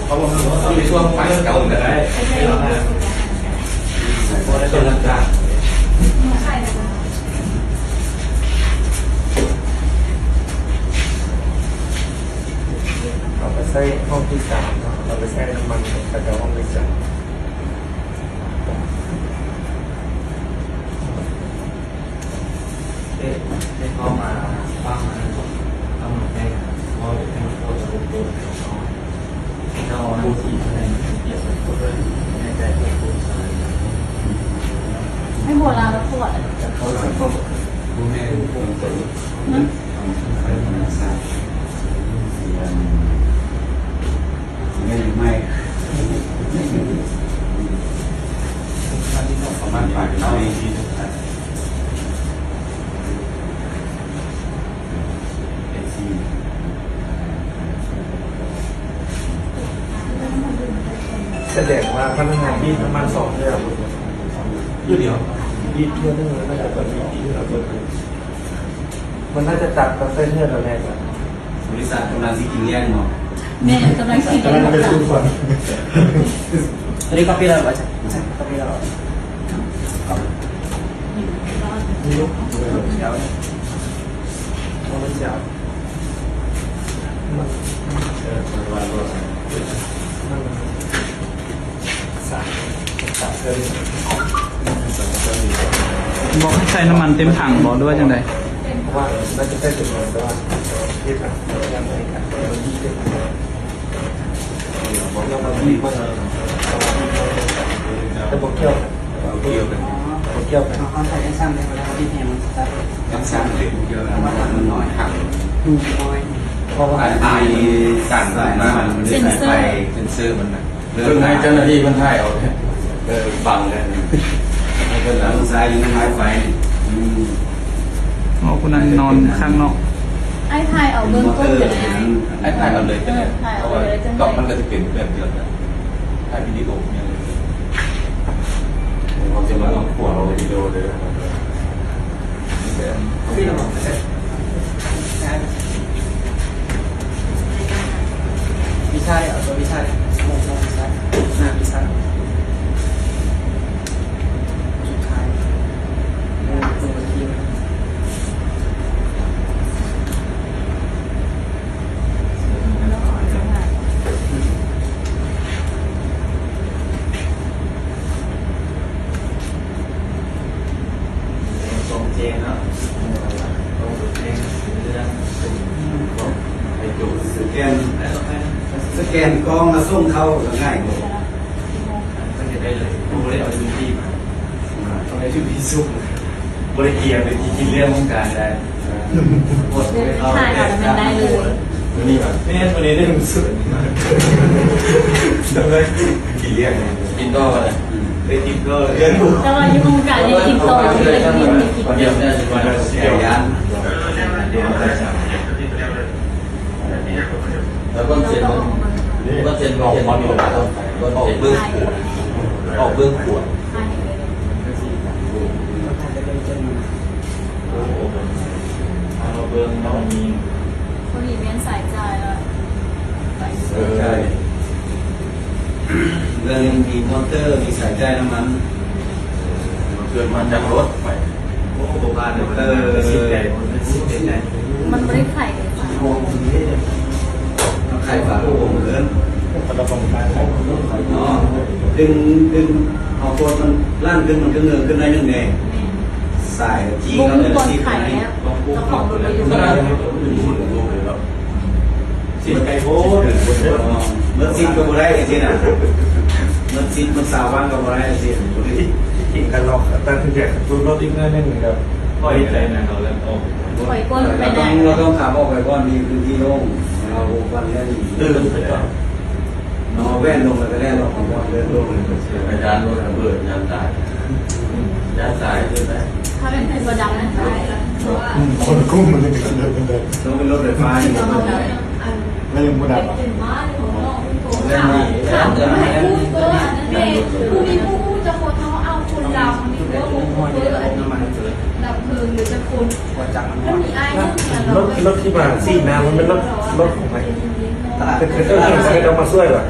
ເອົາ ເອົາໃນຊ່ວງປາຍເກົ່າກໍໄດ້ ບໍ່ໄດ້ເປັນຫຼັກການ. ເອົາໄປໃສ່ຫ້ອງທີສາມເນາະ ເອົາໄປໃສ່ນ້ຳມັນ ແລ້ວກໍຫ້ອງທີສາມ. ໃຫ້ໂບລານລະກວດ ປະມານປາຍເກົ້າ. ສະແດງວ່າພະນັກງານບີດນ້ຳມັນສອງເທື່ອ ຢູ່ດຽວ ບີດເທື່ອໜຶ່ງ ແລ້ວກໍເປີດບີດອີກເທື່ອ ເປີດ ມັນໜ້າຈະຕັດຕັ້ງແຕ່ເທື່ອແລກແລ້ວ. ບໍລິສັດກຳລັງຊິກິນລ້ຽງເນາະ. ແມ່ນ ກຳລັງຊິກິນລ້ຽງ. ຕົວນີ້ກັອບປີ້ແລ້ວບໍ່? ກັອບປີ້ແລ້ວ. ບໍ່ໃສ່ນ້ຳມັນເຕັມຖັງບໍ່ ຫຼືວ່າຈັ່ງໃດ? ແຕ່ບໍ່ກ່ຽວ ບໍ່ກ່ຽວກັນ ບໍ່ກ່ຽວກັນ. ເຮົາໃສ່ຈັ່ງຊັ້ນເລີຍ ເວລາເຮົາບີດແຮງມັນຊິຕັດ. ຈັ່ງຊັ້ນເລີຍ ບໍ່ກ່ຽວກັນ ເພາະວ່າມັນນ້ອຍຄັກ. ນ້ອຍ ເພາະວ່າ ອັນມີການ ເຊັນເຊີ ເຊັນເຊີມັນນະ. ເບິ່ງໃຫ້ເຈົ້າໜ້າທີ່ເພິ່ນຖ່າຍເອົາເດີ ເອີ ບັງເດີ ໃຫ້ເພິ່ນລະ ສາຍຢູ່ໃນສາຍໄຟ. ອືມ ເອົາ ຜູ້ນັ້ນນອນຂ້າງນອກ. ອ້າຍຖ່າຍເອົາເບື້ອງຕົ້ນກໍໄດ້ ອ້າຍຖ່າຍເອົາເລີຍກໍໄດ້ ເອີ ຖ່າຍເອົາເລີຍ ເພາະວ່າກໍມັນກໍຊິເປັນແບບດຽວກັນ ຖ່າຍວິດີໂອຫຍັງເລີຍ. ເຮົາຈະມາລອງຂົວເອົາວິດີໂອເດີ. ວິຊາເດ ເອົາຕົວວິຊາເດ ໂມງ ໂມງວິຊາ ໜ້າວິຊາ ສຸດທ້າຍ ໂມງຕົວທີ່ ສະແກນ ສະແກນກ້ອງແລ້ວສົ່ງເຂົ້າກໍງ່າຍກວ່າ. ມັນຈະໄດ້ເລີຍ ບໍ່ໄດ້ເອົາຢູ່ທີ່ມາ ຕ້ອງໄດ້ຢູ່ທີ່ສຸກ ບໍ່ໄດ້ກຽມໄປທີ່ກິນເລື່ອງຂອງການໄດ້. ເດີນໄປຖ່າຍເອົາແລ້ວແມ່ນໄດ້ເລີຍ. ມື້ນີ້ຫວາ? ແມ່ນ ມື້ນີ້ໄດ້ສຸກ ກິນເລື່ອງ ກິນຕໍ່ບໍ່ໄດ້ ໄດ້ກິນຕໍ່ ແຕ່ວ່າຢູ່ໂຮງການໄດ້ກິນຕໍ່ ໄດ້ກິນ ກິນ ກິນ. ແລ້ວເບິ່ງເສັ້ນ ເບິ່ງເສັ້ນ ເບິ່ງເສັ້ນ ເບິ່ງເສັ້ນ ອອກເບື້ອງຂວາ ອອກເບື້ອງຂວາ. ເຮົາມາເບິ່ງເນາະ ມີ ພໍດີແມ່ນສາຍຈ່າຍລະ ເອີ ເລື່ອງມີມໍເຕີ ມີສາຍຈ່າຍນ້ຳມັນ ເກີດມາຈາກລົດໄປ. ໂອ້ ບໍ່ຜ່ານເລີຍ ເອີ ມັນບໍ່ໄດ້ໄຂເລີຍ ໄຂຝາໂປ່ງເກີນ ເນາະ ດຶງ ດຶງເອົາໂພດມັນລັ່ນຂຶ້ນ ມັນກໍເງີຂຶ້ນໜ້ອຍໜຶ່ງແດ່ ສາຍຈີ້ເຂົ້າໃນຊິບ ເຈົ້າຂອງບໍ່ໄດ້ຢູ່ ຊິບໄກໂພດ ເໝິດຊິບກໍບໍ່ໄດ້ຈັ່ງຊີ້ນະ ເໝິດສິບ ເໝິດຊາວວັນກໍບໍ່ໄດ້ຈັ່ງຊີ້ ທີ່ຈິງກັນເນາະ ແຕ່ຄືຢາກຕຸນລົດອີກໜ້ອຍໜຶ່ງນີ້ກໍພໍດີໃຈນະ ເຮົາເລີ່ມອອກ ຂ້ອຍກົນໄປໄດ້ ເຮົາຕ້ອງຂັບອອກໄປກ່ອນ ມີພື້ນທີ່ໂລ່ງ ເຮົາບໍ່ຄວນແລ່ນ ຕື່ນໄປກ່ອນ ເນາະ ແວ່ນລົງແລ້ວກໍແລ່ນອອກມາກ່ອນ ເດີນລົງ ໄປຢ້ານລົດລະເບີດ ຢ້ານຕາຍ ຢ້ານຕາຍເກີນໄປ ຖ້າເປັນເທວະດານະ ອືມ ຄົນກຸ້ມມັນກໍຊິເດີນໄປໄດ້ ຕ້ອງເປັນລົດໄຟຟ້ານີ້ ແລ້ວຍັງບໍ່ດັບ ເປັນບ້ານຂອງນ້ອງ ຖາມ ຖາມ ຖາມ ຜູ້ມີຜູ້ຮູ້ຈັກຄົນ ເຮົາເອົາຄົນລາວ ມັນມີເລື່ອງ ດັບເພີງ ຫຼື ຈັກຄົນ ມັນມີອ້າຍ ລົດ ລົດທີ່ວ່າຊີ້ນະ ມັນເປັນລົດ ລົດຂອງໃຜ? ຕະຫຼາດ ເອີ ເອີ ເຂົາເຈົ້າມາຊ່ວຍວ່າ